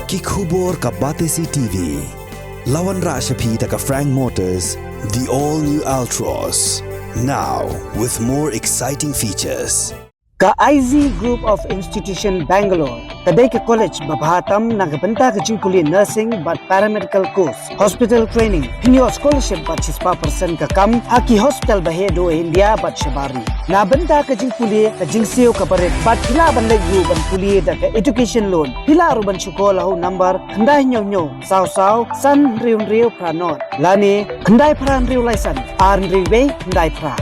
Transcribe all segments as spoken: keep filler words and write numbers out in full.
Ki khubor ka Batesi T V. La wanrah sha phi da ka Frank Motors, the all new Altroz. Now with more exciting features. Ka I Z Group of Institution Bangalore ka dei ka college ba bha tam na ka bynta ka jingpule nursing bad paramedical course, hospital training, pynïoh scholarship bad shispah percent ka kam ha ki hospital ba heh duh India bad shabar ri. Na bynta ka jingpule, ka jingsiew ka barit bad phi lah ban leit ruh ban pule da ka education loan. Phi lah ruh ban shu call ha u number khyndai hynñiew hynñiew saw saw san hynriew hynriew phra nod lane khyndai phra hynriew lai san ar hynriew wei khyndai phra.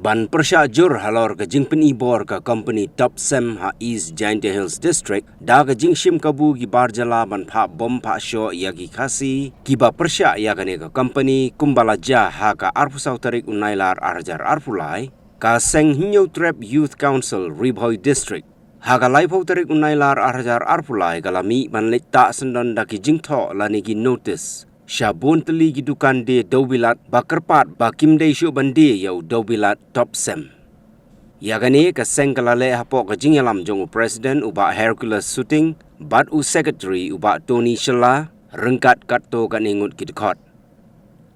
Ban pyrshah jur halor ka jingpynibor ka company Topcem ha East Jaintia Hills District, da ka jingshim kabu ki bar jylla ban phah bom phah shoh ïa ki Khasi kiba pyrshah ïa kane ka company, kumba la jia ha ka arphew saw tarik u Nailar ar hajar arphew lai, ka seng Hynñiewtrep Youth Council Ri Bhoi District ha ka laiphew tarik u Nailar ar hajar arphew lai ka la mih ban leit tah syndon da ki jingthoh lane ki notice sha bun tylli ki dukan die dewbilat ba kyrpad ba kim dei shuh ban die ïa u dewbilat Topcem. Ïa kane ka seng ka la leh hapoh ka jingïalam jong u President u Bah Hercules Suting bad u Secretary u Bah Tony Shylla ryngkat katto katne ngut ki dkhot.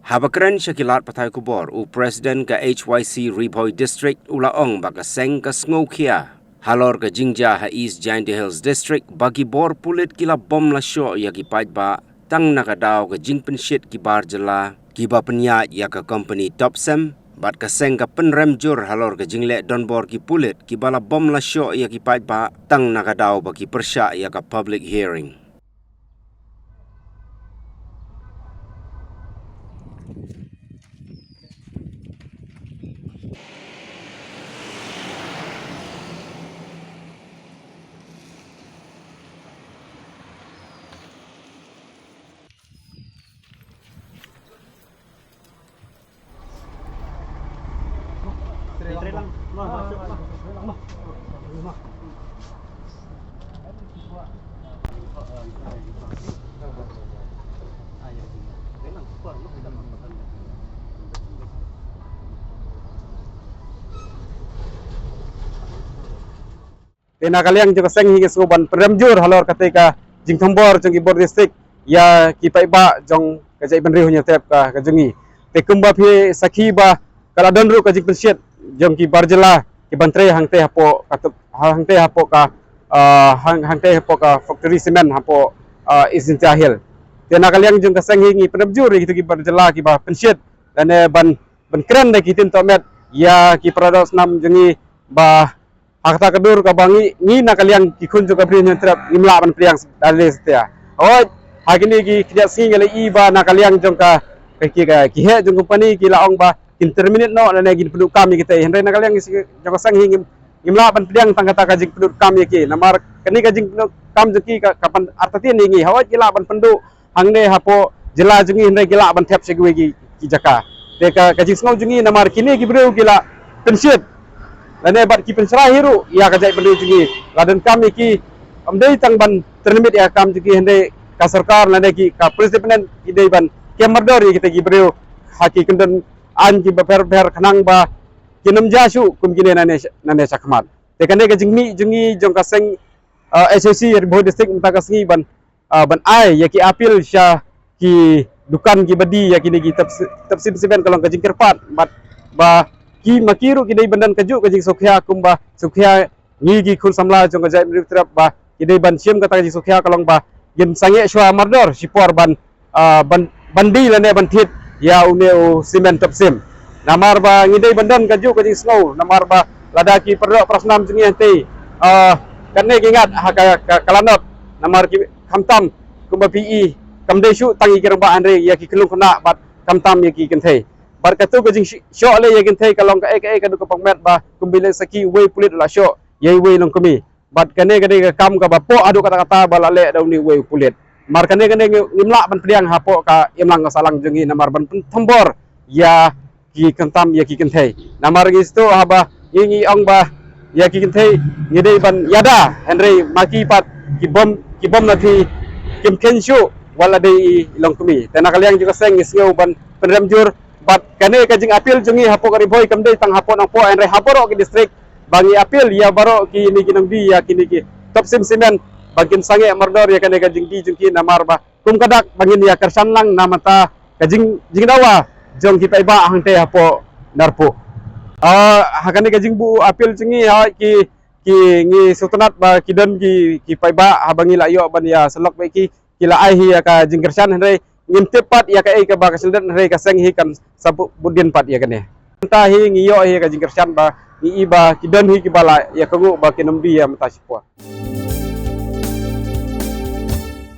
Haba kren sha ki lad pathai khubor, u President ka H Y C Ri Bhoi District u la ong ba ka seng ka sngewkhia halor ka jingjia ha East Jaintia Hills District ba ki bor pulit ki la bom la shoh ïa ki paidbah tang na ka daw ka jingpynshit ki bar jylla kiba pynïaid ïa ka company Topcem, bad ka seng ka pynrem jur halor ka jingleh donbor ki pulit kiba la bom la shoh ïa ki paidbah tang na ka daw ba ki pyrshah ïa ka public hearing. Te na ka liang jong ka seng hi nga sngew ban pynrem jur halor kata ka jingthombor jong ki bor district ïa ki paidbah jong ka jaitbynriew Hynñiewtrep ka, ka jong ngi. Te kumba phi sakhi ba ka la don ruh ka jingpynshit jong ki bar jylla kiban trei hangtei hapoh ka tup, hangtei hapoh ka, ah, hang, hangtei hapoh ka factory cement hapoh, ah, East Jaintia Hills. Te na ka liang jong ka seng hi ngi pynrem jur ïa kito ki bar jylla kiba pynshit lane ban, ban kren da ki ktien tohmet ïa ki para doh snam jong ngi ba ha kata ka dur kaba ngi, ngi na ka liang ki khun jong ka Bri Hynñiewtrep ngim lah ban pdiang da lei satia. Hooid, ha kine ki khyndiat sngi nga la i ba na ka liang jong ka, ka, ki, ka, ki heh jong company ki la ong ba kin terminate noh lane kin pynduh kam ïa kita. Hynrei na ka liang jong ka seng hi ngim, ngim lah ban pdiang tang kata ka jingpynduh kam ïa ki. Namar kane ka jingpynduh kam jong ki ka, ka pan artatien ïa ngi. Hooid ki lah ban pynduh hangne hapoh jylla jong ngi hynrei ki lah ban thep sha kiwei ki, ki jaka. Te ka, ka jingsngew jong ngi namar kine ki briew ki la pynshit lane bad ki pynshrai hi ruh ïa ka jaitbynriew jong ngi. La donkam ïa ki, ym dei tang ban terminate ïa ka kam jong ki hynrei ka sorkar lane ki, ka police department ki dei ban kem mardor ïa kita ki briew ha ki kyndon aiñ kiba pher pher khnang ba kin ym jia shuh kum kine nangne, nangne shakhmat. Te kane ka jingmih jong ngi jong ka seng, ah, H Y C Ri Bhoi District mynta ka sngi ban ah, ban ai ïa ki appeal sha ki dukan kiba die ïa kine ki Topcem, Topcem Cement ka long ka jingkyrpad bad ba ki ma ki ruh ki dei ban don kajuh ka jingsngewkhia kumba sngewkhia ngi ki khun samla jong ka jaitbynriew Hynñiewtrep ba ki dei ban shim kata ka jingsngewkhia ka long ba ngin sangeh shuwa mardor shipor ban, ah, ban, ban die lane ban thied ïa une u cement Topcem. Namar ba ngi dei ban don kajuh ka jingsngew namar ba lada ki para doh para snam jong ngi hangtei, ah, katne ki ngat ha ka, ka, ka lanot namar ki khamtam kumba phi i kam dei shuh tang ïa ki rangbah hynrei ïa ki khyllung khynnah bad khamtam ïa ki kynthei. Bad katu ka jingshoh leh ïa ki kynthei ka long kaei kaei ka dei ka pangmet ba kumba leh sakhi uwei u pulit u la shoh ïa uwei u longkmie. Bad kane ka dei ka kam kaba poh haduh katta katta ba la leh da une uwei u pulit. Namar kane kane ngi, ngim lah ban pdiang hapoh ka imlang ka sahlang jong ngi namar ban pynthombor ïa ki khamtam ïa ki kynthei. Namar ngi sngewthuh haba ngi, ngi ong ba ïa ki kynthei ngi dei ban ïada hynrei ma ki pat ki bom, ki bom na thi kim kheiñ shuh wat la dei i longkmie. Te na ka liang jong ka seng ngi sngew ban pynrem jur bad kane ka jingappeal jong ngi hapoh ka Ri Bhoi kam dei tang hapoh Nongpoh hynrei ha baroh ki district Ba ngi appeal ïa baroh kine ki nongdie ïa kine ki Top Sim Cement ba kin sangeh mardor ïa kane ka jingdie jong ki, namar ba kum ka dak ba ngin ïa kyrshan lang na bynta ka jing, jingdawa jong ki paidbah hangtei hapoh Narpuh. Ah, ha kane ka jingbuh appeal jong ngi, ha ki, ki ngi sngewtynnat ba ki don ki, ki paidbah haba ngi la ïoh ban ïa sylok bad ki, ki la ai hi ïa ka jingkyrshan, hynrei ngim tip pat ïa kaei kaba ka sngewdon, hynrei ka seng hi kan sa bud dien pat ïa kane. Mynta hi ngi ïoh hi ïa ka jingkyrshan ba ngi i ba ki don hi kiba la ïa ka nguh ba kin ym die ïa mynta shipor.